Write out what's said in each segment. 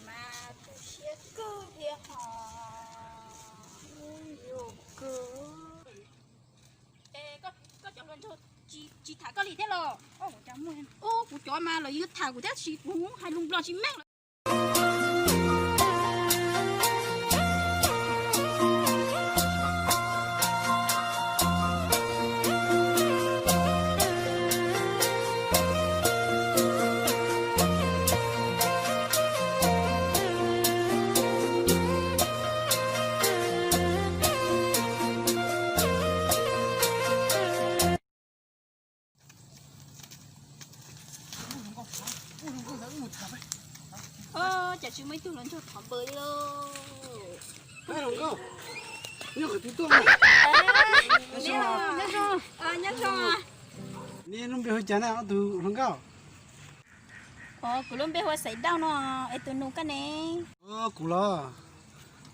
Mas tu siab kawg thiab hos. Yuam kawg. Es koj cov hluas nraug tsis tham koj li thiab los? Ub, kuv cov mas lawv yuav tham kuv thiab, tab sis kuv hais lus Nplog tsis meej lawm. Ua cas tsis muaj ib tug hluas nraug thov npawg li lauj? Nyob zoo. Nyob zoo. Neb lub npe hu cas na ob tug hluas nkauj? Kuv lub npe hu ua Xaiv Dauj no, es tus nus koj ne? Kuv los,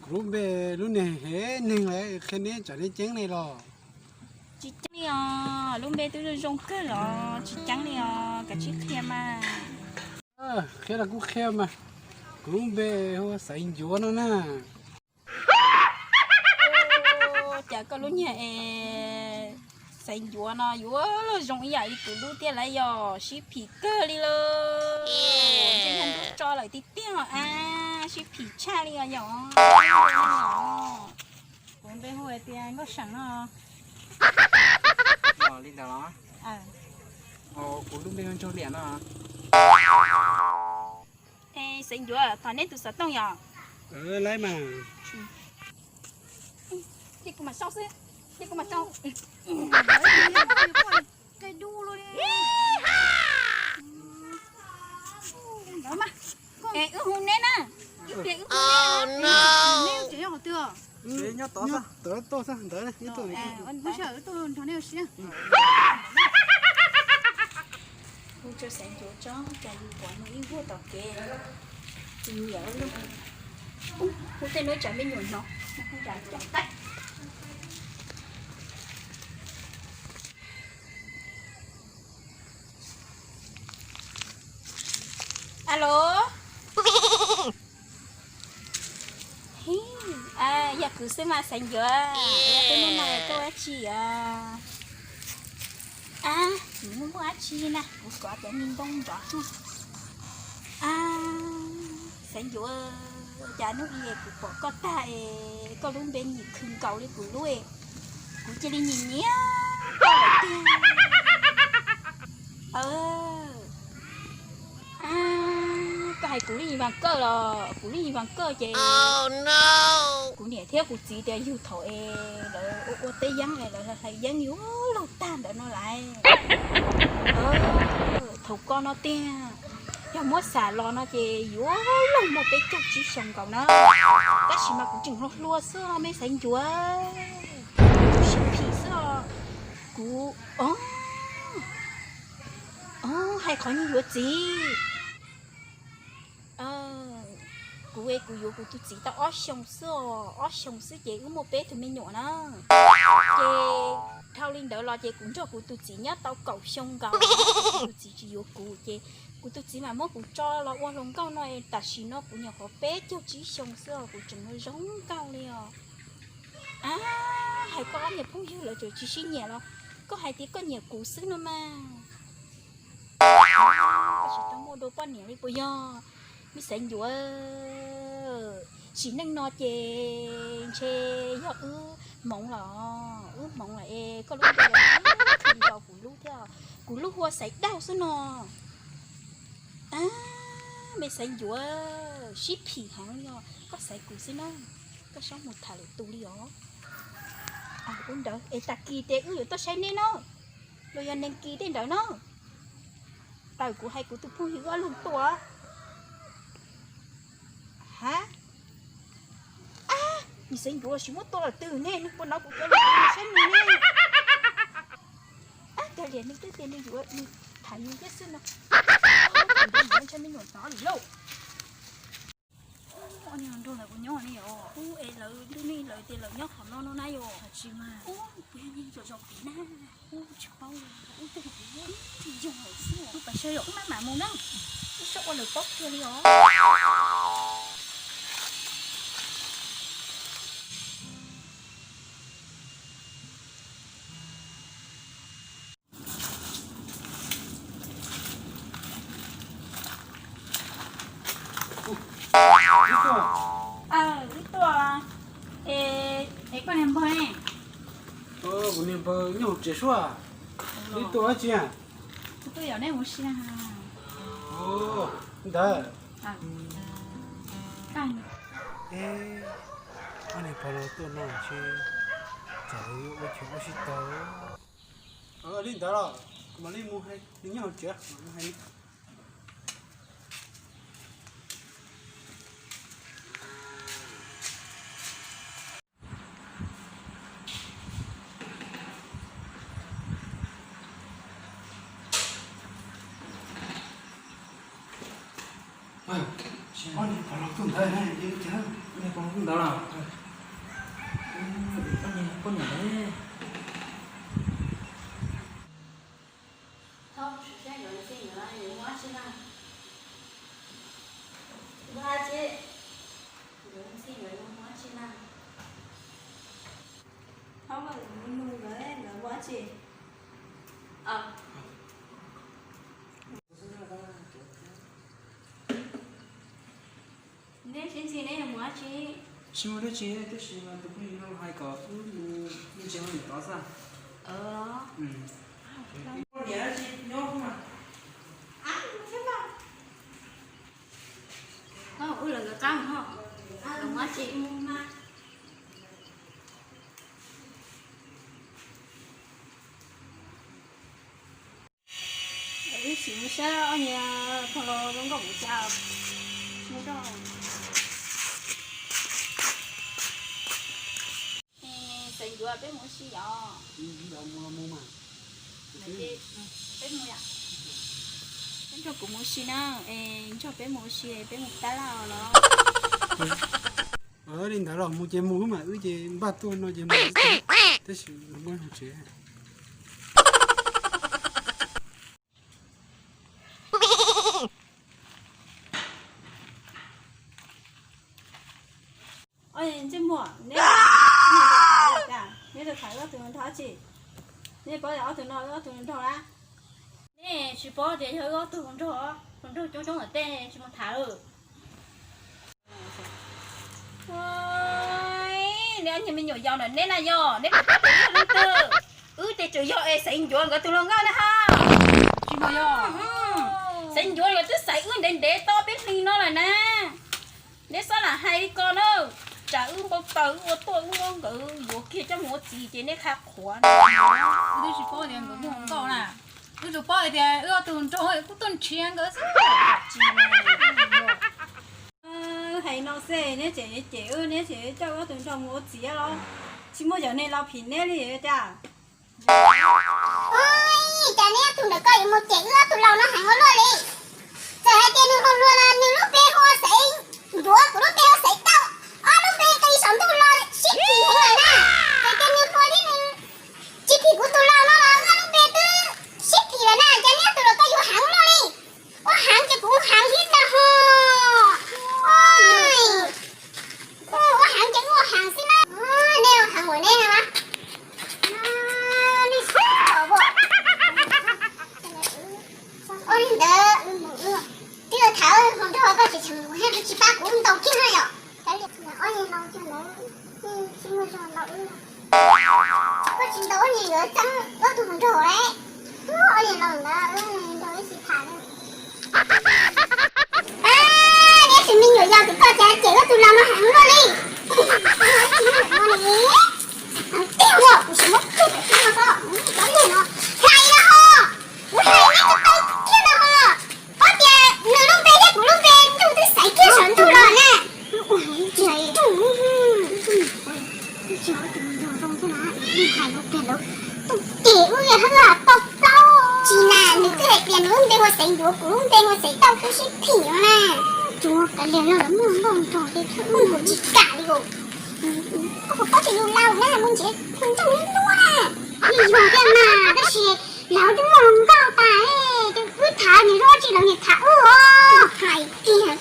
kuv lub npe, lub niag heev neeg lawm, qhia neb tsam neb ceeb ne los? Tsis ceeb li os, lub npe twb zoo zoo kawg los tsis ceeb li os, kav tsij qhia mas. Qhia los kuj qhia mas, kuv lub npe hu ua Xaiv Ncuav no na. Cas koj lub niag es Xaiv Ncuav no yuav luag zoo ib yam li kuv lub thiab lauj, yog sib phim kawg li lauj. Ntshe yog ntuj tso lawm tiag tiag os, sib phim tshaj li os yom. Kuv npe hu hais tias Nkauj Seem no. Li ntawd los? Kuv lub npe hu Ntsuag Liam no. Xaiv Ncuav, thov neb tus xov tooj yom. Lawv mas. Cia kuv mam sau xwb, cia kuv mam sau. Ntawd mas, es wb hu neb na, ib pliag wb hu neb. Neb tseem nyob qhov twg? Nyob tod, tod tuaj xwb ntawd. Wb tuaj nrog neb ua si. Hu tso Xaiv Ncuav tso, cas yus pom nws ib vuag tom kev, yus yam lub, hu tej no tsam me nyuam hnov. Alo. Yog kuv xwb mas Xaiv Ncuav, ua tej neej no koj ua dab tsi os? Kuv muaj muaj dab tsi na, kuv kov cov me ntoo nrov. Xaiv Ncuav, cas hnub i kuv pom koj tag es koj lub npe nyim khwv nkaus li kuv lub, kuv cia li nyiam nyiam koj lawm tiag. Koj hais kuv lub npe vas kawj los? Kuv lub npe vas kawj ces kuv niam thiab kuv txiv tias yug thaum es lawv ua ua teb yeeb es lawv hlais yeeb yuav luag tag ntawd no lawm. Thaum koj no tiag, yog muab xam los no ces yuav luag muaj peb caug tsib xyoo nkaus na. Tab sis mas kuv tseem hluas hluas xwb me Xaiv Ncuav, kuv sib phim xwb os. Kuv, o, hais qhov nyiaj yuav txiv. Kuv, kuv yuav kuv tus txiv tau ob xyoo xwb os, ob xyoo xwb ces wb muaj peb tug me nyuam na. Ces dhau li ntawd los ces kuv nrog kuv tus txiv nyob tau kaum xyoo nkaus, kuv tus txiv tsis yuav kuv ces kuv tus txiv mam muab kuv tso los ua hluas nkauj no, tam sim no kuv nyuam qhuav peb caug tsib xyoo xwb os, kuv tseem zoo nkauj li os. A, hais koj ob niag phooj ywg lawv tseem tsis sib nyiam los koj hais tias koj nyiam kuv xwb no mas. Koj tsis tau muaj dua poj niam li puas yog? Me Xaiv Ncuav, sim neej no ces ntshe yog wb hmoov los, wb hmoov los es koj lub npe khwv nkaus kuv lub thiab, kuv lub hu ua Xaiv Dauj xwb no. A, me Xaiv Ncuav sib phim heev li os, koj xaiv kuv xwb na, koj txhob mus tham lwm tus li os. Ua ntawd es tag kis ces wb yuav tuaj saib neb no, los yog neeg kis tej ntawd no. Tawm kuv hais kuv tus phooj ywg ob leeg tuaj. Ha, a, me Xaiv Ncuav tsis muab tua los twg ne, nws puas hnov kuv cov lus saib nws ne? A, kawg liam nws twb tias nws yuav nws tham nws thiab xwb no. Ntshe me nyuam hnov lawm lauj. Ua niag nrog lawv kuv nyob ne yom. Ub, es lawv ntuj neej lawv tias lawv nyob qhov no no na yom. Tsis mas. Ub, puas yog neeg zom zaws pem na? Ub, tsis paub. Ub, twb yog lawm xwb. Ub, pais saib yom, wb maj mam mus na. Ib sab ua lawm pob kiag li os. Wb tuaj, es koj niag npawg ne? Kuv niag npawg nyob hauv tsev suab. Wb tuaj dab tsi? Wb tuaj yaum nej mus ua si na. Ntawd. Ob niag pog laus tuaj no ces tsam yuav ua chaw ua si tau. Li ntawd los kuv mam li mus hais nws nyob hauv tsev mam mus hais. Ob niag pog laus tuaj ntawd, ob niag pog laus tuaj ntawd los? Ob niag poj niam ne? Thaub, sim saib nkawd ntxhi nkawd yuav mus dab tsi na. Ntxhi nkawd yuav mus dab tsi na. Thaub, mus nug nkawd nkawd mus dab tsi. Neb sib ntxhi neb yuav mus dab tsi? Tsis muaj dab tsi, tab sis mas tus phooj ywg no hais kom wb mus me ntsis hauj lwm tod xwb. Poj niam dab tsi nyob mas. Wb los nkawd qab mus, los mus dab tsi? Wb sim mus saib ob niag pog laus zoo nkauj npaum cas. Xeev Ncuav peb mus ua si os. Peb mus, peb nrog kuv mus ua si na, es nrog peb mus ua si peb mus tab laj os los. Li ntawd los mus ces mus mas, wb ces npaj tuaj no ces mus, tab sis mus tsev. Ntsej muag, neb, neb tau tham wb ob tug hluas nraug dab tsi? Neb paub tias ob tug no wb ob tug hluas nraug na? Neb tsis paub tias yog wb ob tug hluas nraug, hluas nraug coob coob tom tej tsis mus tham lawm. Neb ob niag me nyuam yaus ntawm neb na yog neb puas paub tias yog leej twg? Wb ces tseem yog es Xeev Ncuav nkawd tus hluas nkauj na ha. Tsis yog, Xeev Ncuav nkawd twb xaiv wb ntev ntev tau peb hlis no lawm na. Neb txhob lam hais li ko na, tsam wb npau taws wb ua tuaj wb muab nkawd yuav kiag coj mus ua txiv ces neb qhuav qhuav. Wb twb tsis paub tias nkawd muaj hluas nkauj na, wb tsuas paub hais tias wb ob tug nraug kuj tuaj nrhiav nkawd xwb. Wb hais no xwb neb tseem cem wb, neb tseem coj wb ob tug nraug mus ua txiv los? Tsis muaj yog neeg laus phim neb li cas? Ua cas neb ob tug ntawm ko yuav mus cem wb ob tug laus no heev ua luaj li? Txawm hais tias nws hluas hluas los nws lub npe hu ua Xeev Ncuav, kuv lub npe hu ua Xeev Tauj, ob lub npe qi saum ntuj los sib phim heev lawm na. Txawm tias nws hluas thiab nws tsis phim kuv tus laus no los wb ob lub npe twb sib phim lawm na, cas neb ob tug ntawm ko yuav heev luaj li? Ua heev ces kuv heev thiab ntag ho. Ua heev ces ua heev xwb na. Nej ua heev ua neb na. Nej xav ua li ntawd, twb tham hluas nraug koj tseem tseem mus thiab, tsis pab kuv ntaus kiag na yom. Ob niag laus cov ntawd tsis muaj zog ntaus wb. Koj tsis ntaus ob niag nkawd txeeb wb tus hluas nraug lawm. Ob niag laus ntawd nrog wb sib tham. Neb tus me nyuam yaus tim koj cas cem wb tus laus no heev luaj li. Tiag, kuv tsis muab kiag pem teb no ko, kuv cov niag no hais no ho, kuv hais neb ko taw kiag no ho. Paub tias nws lub npe thiab kuv lub npe ntuj twb xaiv kiag saum ntuj los na. Tsis na, nws twb hais tias nws lub npe hu ua Xeev Ncuav, kuv lub npe hu ua Xeev Tauj, twb sib phim no na. Tsuav kav liam los lawv muaj nkauj nraug ces kuv tsis kam li os. Koj puas paub tias yus laus na mus nrhiav hluas nraug ib hnub na, yeej yog thiab mas, tab sis lawv twb muaj hluas nkauj tas. Tham nws lub tsis los nws tham wb os, hais tiag.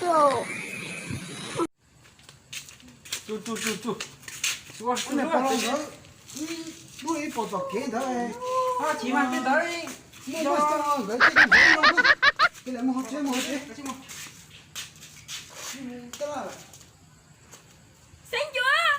Lub ib puas tom kev ntawd, ntawd, ntawd, Xeeb Ncuav.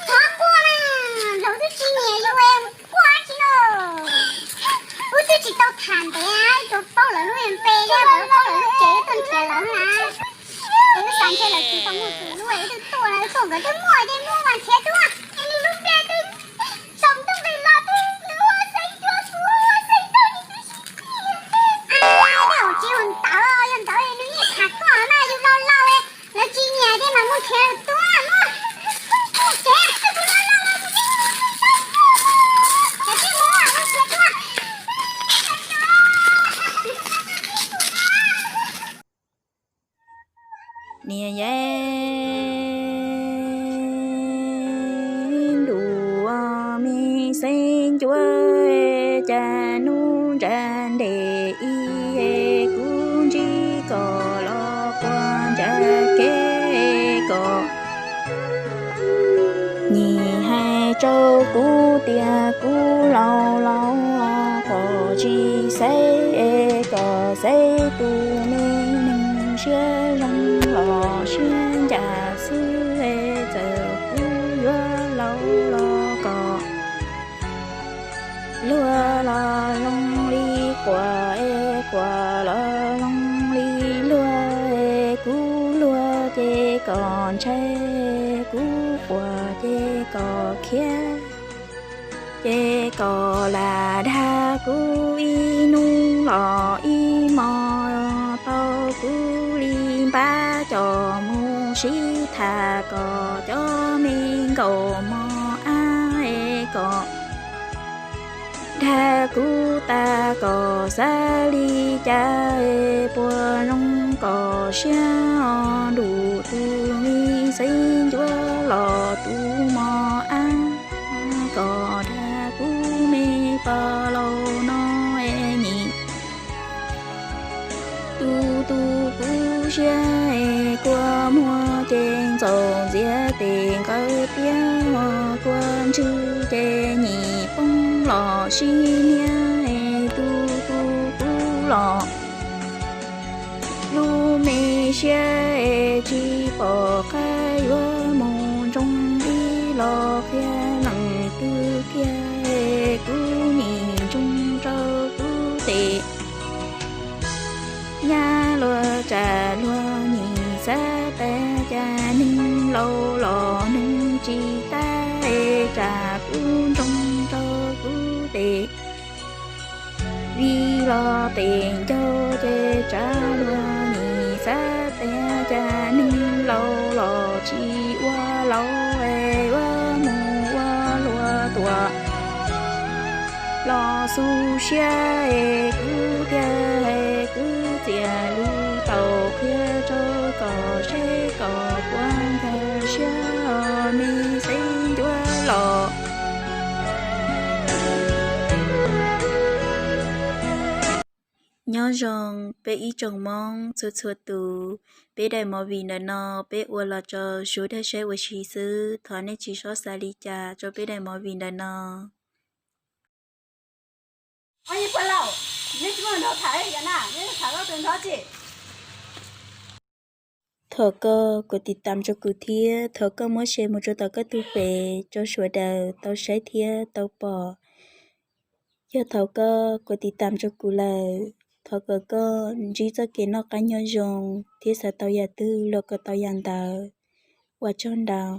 Thov quaj na, los twb tsis nyiam yus es quaj tsi no. Wb twb tsis tau tham ntev, tsuas paub lawv lub npe thiab paub lawv lub tsev tuaj nrhiav lawv na. Es wb xav ntshe lawv tsis tau muaj tus lub, wb twb tuaj, tuaj nkawd twb muaj ces muaj mas nrhiav tuaj. Es nws lub npe twb tsaus ntuj nqis los twb nws ua xeeb ncuav kuv ua xeeb ntuav nws twb sib txig. Tsis ua ntawd, yog ntawd nws yeej tham koj na, yus laus laus lawv tsis nyiam ces mam mus nrhiav tuaj na. Tsev, kuv laus laus lawv tsis nyiam, ces mus mus nrhiav tuaj. Niam yau, ntuj, me xeeb ncuav, cas hnub ntsab ntev ib, kuv ntsib koj los quaj ntsab kev koj. Nyias hais rau kuv tias kuv laus laus los koj tsis xaiv, koj xaiv tus me neeg siab zoo los siab ncaj xwb. Txawm kuv yuav laus los koj luag los zoo li quaj, quaj los zoo li luag. Kuv luag ces koj ntshai, kuv quaj ces koj khiav. Ces koj lam dag kuv ib hnub los ib hmos, tau kuv li npab coj mus sib tham, koj cov me nkauj mos ab es koj dag kuv tas, koj xav li cas es puas zoo koj siab os, ntuj, tus me xeeb ncuav los tus mos ab. Koj dag kuv me pog laus no es nim tu tu kuv siab, kua muag ces ntxaus ntxias tes nqawd tiab, kua ntswg ces nyim poob los sib niab, tu tu kuv los lub me siab tsis pom qab yuav mus ntsoov ib los qhia leej twg kiag, kuv nim ntsoov rau kuv tes. Nyab luag tsam luag nim xav tas cas neeg laus los neeg tsis tab, tsam kuv ntsoov rau kuv tes. Vij los tes ncauj ces tsam luag nim xav tas cas neeg laus los tsis ua laus, yuav mus ua luag tuam. Los xu siab es kuv thiaj hais, kuv txiav lus tau qhia rau koj seb koj puas nkag siab, me xeeb ncuav los. Nyob zoo peb ib tsoom Hmoob txhua txhua tus, peb daim movie ntawm no peb ua los rau Suav dawg saib ua si xwb, thov nej tsis txhob xav li cas rau peb daim movie ntawm no. Thov koj kuv tiv tam rau kuv thiab, thov koj muab share mus rau tom koj tus fev rau sawv daws tau saib thiab tau pom. Yog thaum koj kuv tiv tam rau kuv lawm, thov kom koj ntsib txoj kev noj qab nyob zoo thiab xav tau yam twg los kom tau yam ntawd. Ua tsaug ntau.